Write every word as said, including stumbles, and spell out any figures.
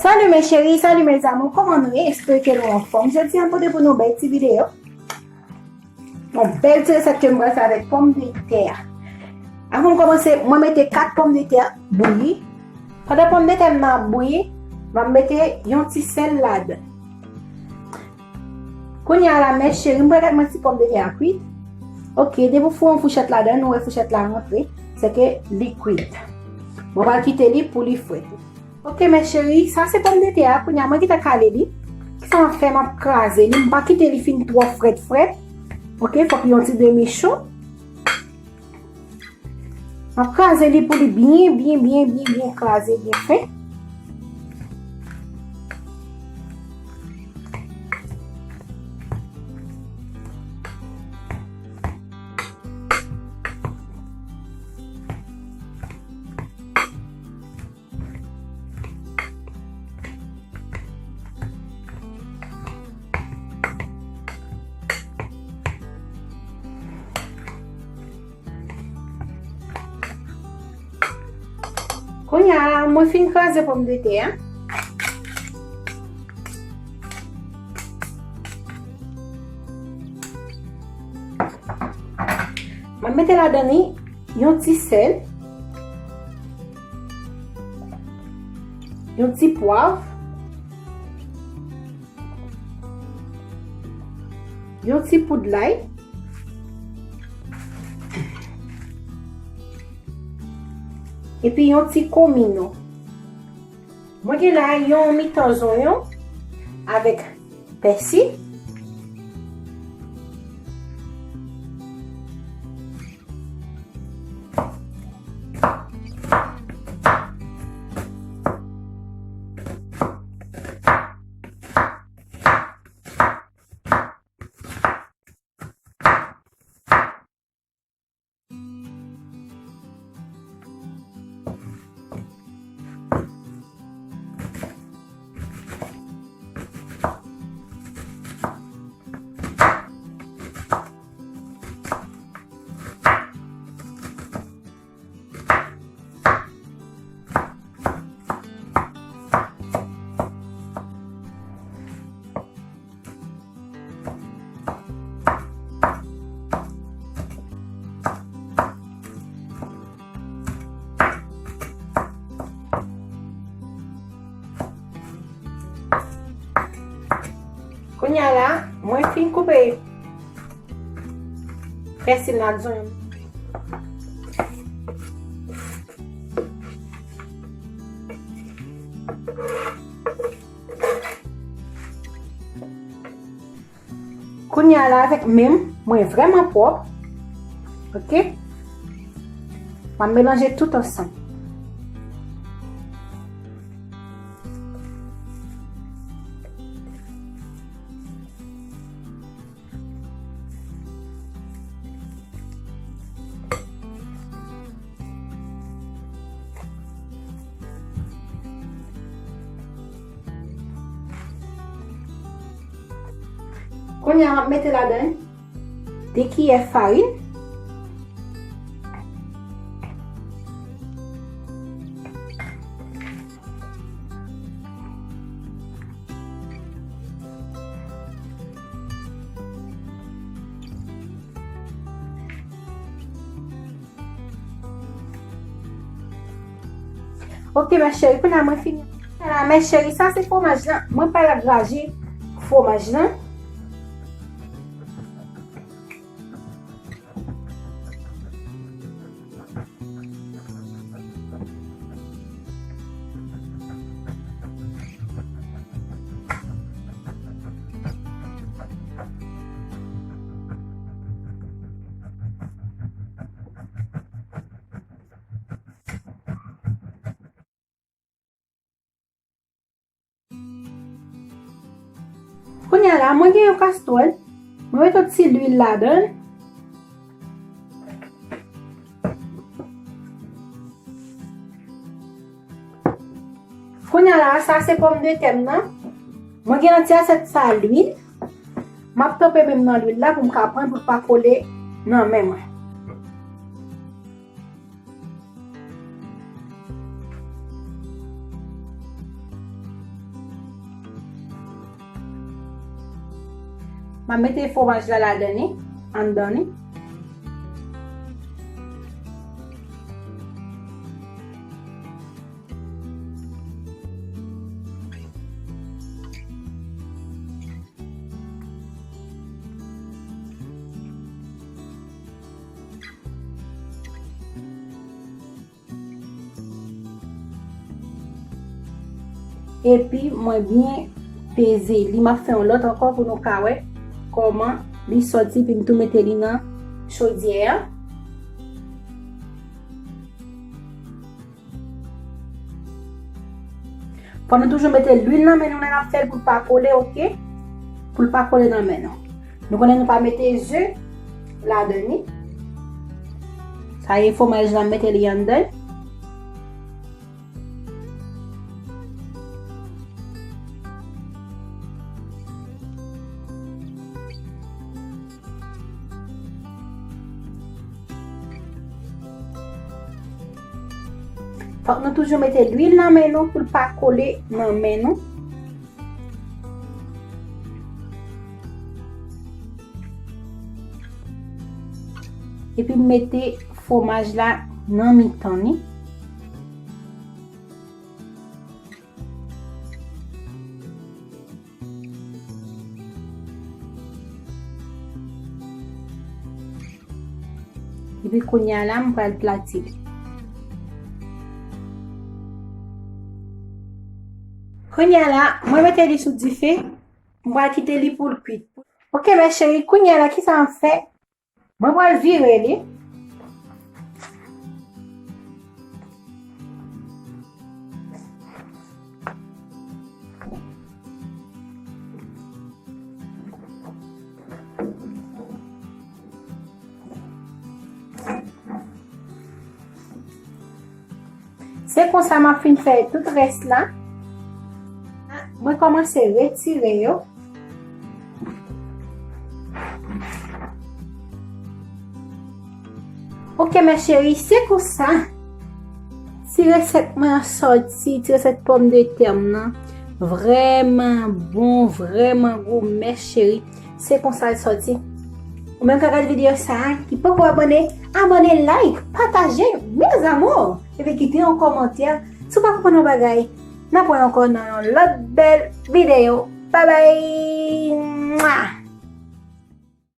Salut mes chéris, salut mes amours, kòman nou ye? Espere ke nou anfòm. Jodi a m pote pou nou bèl ti videyo. Yon bèl ti resèt ke m pral fè avèk pòmdetè a. Avan m kòmanse, mwen mete kat pòmdetè bouyi. Pandan pòmdetè m nan ap bouyi, m ap mete yon ti sèl ladan. Kounye a la, mes chéris, m pral gade mwen si pòmdetè a kwit. Ok, depi w foure yon fouchèt ladan, nou wè fouchèt la rantre, se ke li kwit. Mwen pral kite li pou li fre. Ok, mes chéris, sa se pòmdetè a. Kounye a, mwen gentan kale li. Kisa m ap fè? M ap kraze li. M pa kite li fin twò frèt frèt. Ok, fòk li yon ti demi cho. M ap kraze li pou li byen, byen, byen, byen, byen kraze, byen fen. Kounye a, mwen fin kraze pòmdetè a. Mwen mete ladan li yon ti sèl, yon ti pwav, yon ti poud lay, epi yon ti komino. Mwen gen la yon mitan zonyon avèk pèsi. Kounye a la, mwen fin koupe pèsi m nan zonyon. Kounye a la, avèk men m, mwen vrèman pwòp. Ok? M ap melanje tout ansanm. Kounye a, m ap mete ladan de kiyè farin. Ok, mes chéris, kounye a mwen fini. Ala, mes chéris, sa se fwomaj lan. Mwen pral graje fwomaj lan. Kounye a la, mwen gen yon kastwòl. Mwen mete yon ti lwil ladan l. Kounye a la, sa se pòmdetè m nan. Mwen gen yon ti asyèt sa lwil. M ap tranpe men m nan lwil la pou m ka pran pou l pa kole nan men mwen. M ap mete fwomaj la ladan li, anndan li. Epi mwen byen peze li. M ap fè yon lòt ankò pou nou ka wè kòman li sòti, epi m tou mete li nan chodyè a. Fò nou toujou mete lwil nan men nou lè n ap fè l pou l pa kole, oke? Pou l pa kole nan men nou. Nou konnen nou pa mete ze ladan li. Sa e fwomaj la, m mete li anndan. Fòk nou toujou mete lwil nan men nou pou l pa kole nan men nou. Epi m mete fwomaj la nan mitan li. Epi kounye a la, m pral plati li. Kounye a la, mwen mete li sou dife, m pral kite li pou l kwit. Oke, mes chéries, kounye a la, kisa m ap fè? Mwen pral vire li. Se konsa m ap fin fè tout rès la. Mwen kòmanse retire yo. Oke, mes chéries, se konsa. Ti resèt mwen an sòti, ti resèt pòmdetè m nan. Vrèman bon, vrèman gou, mes chéries. Se konsa l sòti. Ou menm k ap gade videyo sa a, ki poko abòne, abòne, like, pataje, mes amours. Epi kite yon kòmantè. Si w pa konprann yon bagay, n ap wè ankò nan yon lòt bèl videyo. Babay! Mwa!